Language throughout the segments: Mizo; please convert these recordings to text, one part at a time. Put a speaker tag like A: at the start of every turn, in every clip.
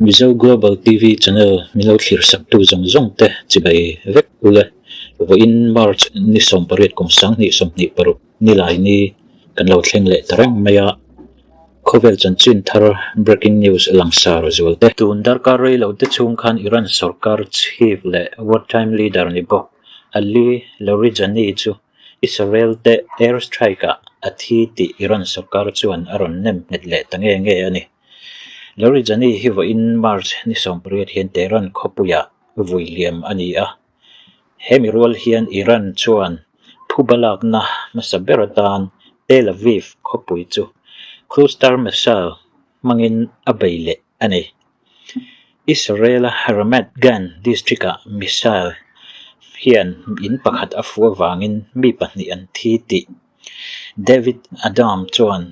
A: Mizo Global TV channel min lo thlir sak tu zawng zawng te chibai vek ule. Vawiin March ni 18 kum 2026 nilai ni kan lo thleng leh ta reng mai a. Khawvel chanchin thar breaking news langsar zual te. Tun darkar rei lo te chhung khan Iran sorkar chief leh wartime leader ni bawk Ali Larijani chu Israel te air strike ah a thi tih Iran sorkar chuan a rawn nem nghet leh ta nge nge a ni. Larijani hi vawiin March ni 18 hian Tehran khawpuiah vui liam a ni a. Hemi rual hian Iran chuan phuba lakna hmasa ber atan Tel Aviv khawpui chu cluster missile hmangin a bei leh a ni. Israel-a Ramat Gan district-ah missile hian in pakhat a fuh avangin mi pahnih an thi tih David Adam chuan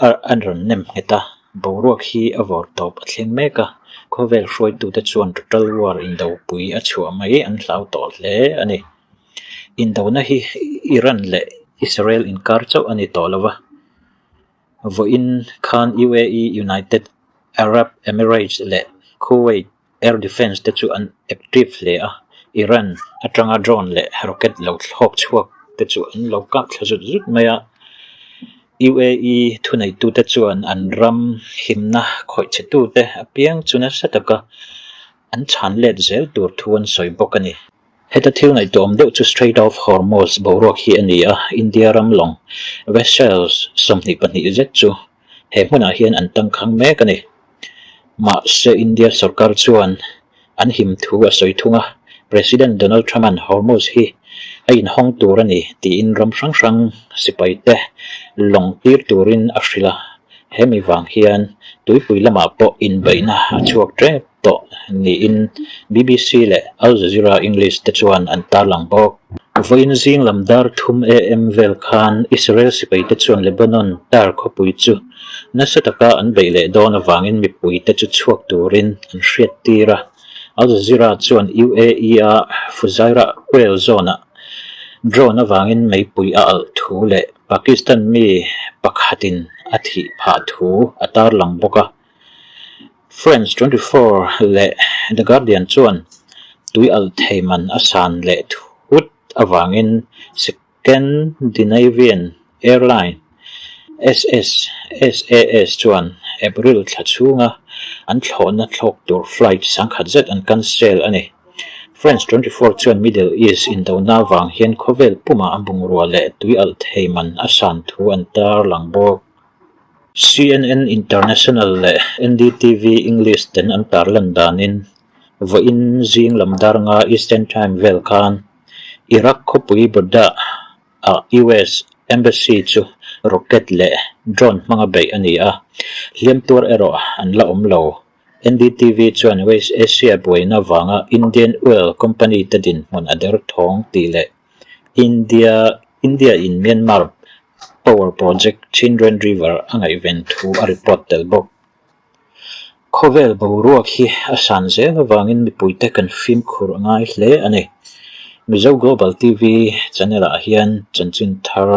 A: a rawn nem nghet a, boruak hi a vawr tawp a thleng mek a, khawvel hruaitute chuan total war indopui a chhuah mai an hlau tawh hle a ni. Indona hi Iran leh Israel inkar chauh a ni tawh lo va, vawiin khan UAE, United Arab Emirates leh Kuwait Air Defence te chu an active hle a, Iran atanga drone leh rocket lo thlawk chhuak te chu an lo kap thla zut zut mai a. UAE thuneitute chuan an ram himna khawih chhe tute apiang chu nasa taka an chhan let zel tur thu an sawi bawk a ni. Heta thil ngaihtuahawm deuh chu Strait of Hormuz boruak hi a ni a, India ram lawng vessels 22 zet chu he hmunah hian an tangkhang mek a ni. Mahse India sorkar chuan an him thu a sawi thung a, President Donald Trump-a'n Hormuz hi a inhawng tur a ni tiin ram hrang hrang sipaite lawng tir turin a hrilh a, hemi vang hian tuipui lamah pawh inbeihna a chhuak tep tawh niin BBC leh Al Jazeera English te chuan an tarlang bawk. Vawiin zing lam dar thum AM vel khan Israel sipaite chuan Lebanon tar khawpui chu nasa taka an beih leh dawn avangin mipuite chu chhuak turin an hriat tir a. Al Jazeera chuan UAE-a Fujairah oil zone-ah drone avangin meipui a alh thu leh Pakistan mi pakhatin a thih phah thu a tarlang bawk a. France 24 leh The Guardian chuan tui alh thei man a san leh thut avangin Scandinavian Airline, SS, SAS chuan April thla chhunga an thlawhna thlawk tur flight sangkhat zet an cancel a ni. France 24 chuan Middle East indona avang hian khawvel pumah a bungrua leh tui alh thei man a san thu an tarlang bawk. CNN International leh NDTV English ten an tarlan danin vawiin zing lam dar nga Eastern Time vel khan Iraq khawpui Baghdad ah US Embassy chu rocket leh drone hmanga beih a ni a, hliam tuar erawh an la awm lo. NDTV chuan West Asia buaina vanga Indian Oil Company te dinhmun a derthawng tih leh India India in Myanmar Power Project Chindwin River a ngaihven thu a report tel bawk. Khawvel boruak hi a san zel avangin mipuite kan fimkhur a ngai hle a ni. Mizo Global TV channel ah hian chanchin thar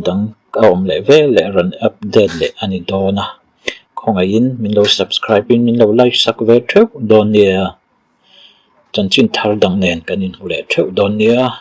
A: dang a awm leh vel leh rawn update leh a ni dawn a. Khawngaihin min lo subscribe in min lo like sak ve theuh dawn nia. Chanchin thar dang nen kan inhmu leh theuh dawn nia.